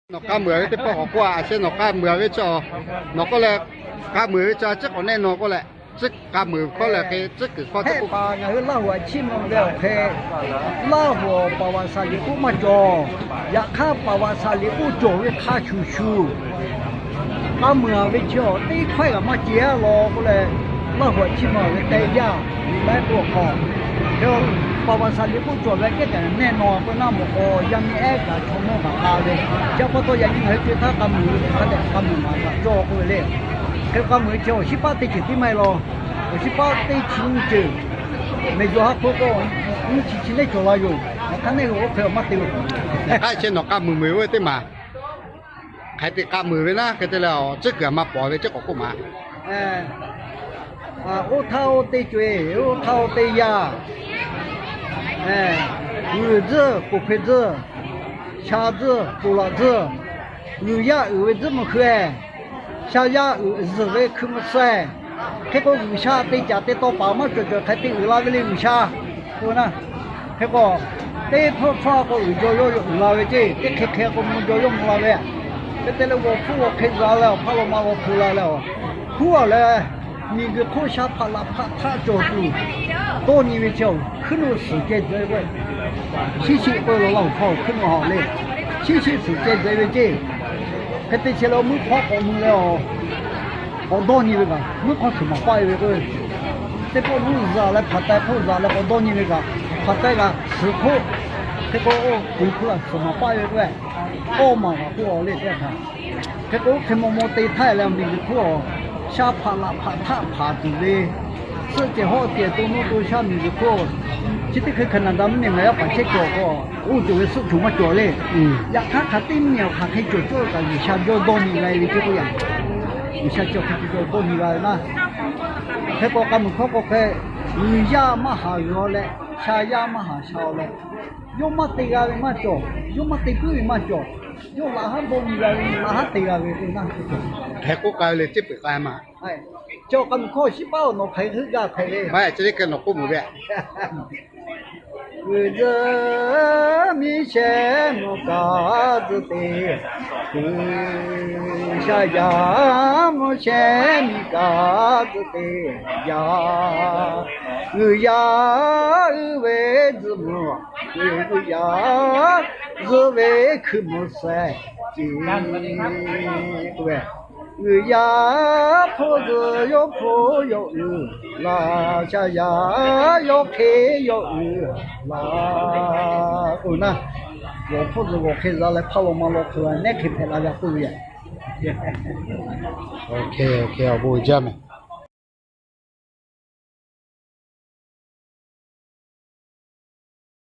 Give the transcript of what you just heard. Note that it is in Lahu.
Nawˬ k'a muiˬ ve teˇ pawˆ k'awꞈ k'oˆ-a, a sheh nawˬ k'a muiˬ ve chi, nawˬ k'oˆ leh, k'a muiˬ ve chi a ciˉ k'awꞈ nehˇ naw k'oˆ leh, ciˉ k'a muiˬ k'oˆ leh hk'e ciˉ kuiˬ hkawˇ teˇ pawˆ. Ngaˬ hui Laˇ huˍ a chiˇ mvuh ve awˬ hk'e, Laˇ huˍ paˍ vaꞈ saˍ liꞈ k'oˆ maˇ cawˬ. Yaꞈ hk'aˇ paˍ vaꞈ saˍ liꞈ k'oˆ cawˬ ve hk'a shuˍ shuˍ, k'a muiˬ-a ve chi awˬ teˇ hkawehˇ kaꞈ maˇ ceh-a law k'oˆ leh, Laˇ huˍ a chiˇ mvuh ve teˇ yanˇ, laiˉ k'o awˬ hk'aw, paˍ vaꞈ saˍ liꞈ k'oˆ cawˬ ve kehˉ kaꞈ nehˇ naw k'oˆ naˉ mawˬ k'o, yaˇ miˇ ehˉ kaꞈ chaw mawˇ kaꞈ k'a ve, chi pa taw yaꞈ nyi ngaˬ hui co-e htaˇ k'a muiˬ ve hk'a dehꞈ k'a muiˬ maˍ kaꞈ cawˇ k'oˆ ve le. Hk'e k'a muiˬ ve chi awˬ shiˉ paˆ teˇ ceuˬ tiˉ maˇ heˆ law. Awˬ shiˉ paˆ teˇ chi nyiˇ ceuˬ, mehˬ jawˬ ha hk'oˆ k'o, nyiˇ chi chi nehˇ cawˬ la yoˬ. Yaꞈ hk'aˇ nehˇ hui oˇ hk'e maˇ te-o. Yaꞈ hk'aˇ chi nawˬ k'a muiˬ muiˬ ve teˇ maˬ, hk'aˬ hk'e te k'a muiˬ ve naˉ hk'e te leh, awˬ ciˉ kuiˬ a maˇ pawˍ ve ciˉ k'awꞈ k'oˆ maˍ. Oˇ htaˇ oˇ teˇ co-e, oˇ htaˇ oˇ teˇ yanˇ, g'uiˬ tzuhˇ, poˬ hkui tzuhˇ, sha tzuhˇ, poˬ laꞈ tzuhˇ, g'uiˬ yaˇ uiˍ ve tzuhˇ mvuh hkui-e, sha yaˇ uiˍ zuhˬ ve hkui mvuh suh-e. Hk'e k'o, G'uiˬsha te caˍ te taw paˍ maˇ cawˬ cawˬ hk'e te uiˍ la ve le G'uiˬsha. Hk'e k'o, teˇ hpfuhˇ hpfuhˇ k'o uiˍ jaw yawˇ uiˍ la ve ceˇ, teˇ hk'e hk'e k'o mvuh jaw yawˇ mvuh la ve. Hk'e te leh g'awˬ hpfuhˇ g'awˬ hk'e za leh awˬ hpaˇ lo ma lo hpu la leh, huˉ-a leh, miˬguiˬ hk'oˆ sha hpaꞈ laꞈ hpaꞈ htaˆ cawˬ tuˬ dawˇ nyi ve chi-a, hkuiˉ nuˆ suhˍ ceh dzuhꞈ ve k'o, shiˉ shiˆ k'oˆ ve law laˇ awˬ hk'aw hkuiˉ nuˆ haꞈ le, shiˉ shiˆ suhˍ ceh dzuhꞈ ve ceˇ. Hk'e te chehˇ leh muiˉ hk'awˇ k'awꞈ mui leh, k'awꞈ dawˇ nyi ve kaꞈ, muiˉ hk'awˇ suhˍ maˍ paˆ-e ve k'o, teˇ pawˆ nuˇ zaꞈ leh hpaˍ taiˍ hk'oˆ zaꞈ leh k'awꞈ dawˇ nyi ve kaꞈ, hpaˍ taiˍ kaꞈ suhˍ hk'oˆ, hk'e k'o, oˇ kuˬ hk'oˆ kaꞈ suhˍ maˍ paˆ-e ve k'o, awˇ maˬ kaꞈ k'oˆ-a le teˇ htaꞈ. Hk'e k'o, oˇ hk'e maw maw te htaˇ leh miˬguiˬ hk'oˆ-a, sha hpaꞈ laꞈ hpaꞈ htaˆ hpanˍ tuˬ ve, suhˆ cehˬ hawˆ cehˬ to nuˇ to shaˆ miˬguiˬ hk'oˆ, chi teˇ hkui Canada mvuhˇmiˬ ngaˬ yaˇ paˍ chehˇ cawˬ k'o, oˇ cawˬ ve suhˆ cawˬ maˇ cawˬ le. Yaꞈ hk'aˇ hk'aˬ teˇ miˬ awˬ hk'aˬ hk'e cawˬ cawˇ kaꞈ G'uiˬsha jawˇ dawˇ nyi g'a ve ceˇ k'oˆ yaꞈ. G'uiˬsha chi awˬ hk'e te jawˇ dawˇ nyi g'a ve naˉ. Hk'e k'o, k'a muiˬ hkawˇ k'o hk'e, g'uiˬ yaˇ maˇ haˍ g'uiˬ-a leh, sha yaˇ maˇ haˍ sha-a leh, yawˇ maˇ te g'a ve maˇ cawˬ, yawˇ maˇ te puiˉ ve maˇ cawˬ, yawˇ laꞈ haˉ dawˇ nyi g'a ve, laꞈ haˉ te g'a ve k'o naˉ. Hk'e k'oˆ k'ai ve le, ciˉ peuˬ k'ai maˬ. Chi awˬ k'a muiˬ hkawˇ shiˉ paˆ awˬ nawˬ hk'aˬ hk'e g'a hk'e le. Maˇ heˆ, chi teˇ hk'e nawˬ k'oˆ meuˬ ve. G'uiˬ tzuhˇ miˇ shehˍ mvuhˇ kaꞈ tzuhˇ te, G'uiˬsha yaˇ mvuhˇ shehˍ miˇ kaꞈ tzuhˇ te yaˇ. G'uiˬ yaˇ uiˍ ve tzuhˇ mvuh, G'uiˬ yaˇ zuhˇ ve hkui mvuh suh-e ceˇ. G'uiˬ yaˇ hpfuhˇ zuhˬ yawˇ hpfuhˇ yawˇ uiˍ laˇ, sha yaˇ yawˇ hk'e yawˇ uiˍ laˇ. Oˇ naˉ, g'awˬ hpfuhˇ zuhˬ g'awˬ hk'e za leh hpaˇ law ma law hk'e nehˉ hk'e hpehꞈ la g'a k'oˆ ve. Awˬ bon uiˍ jaˇ mehˍ.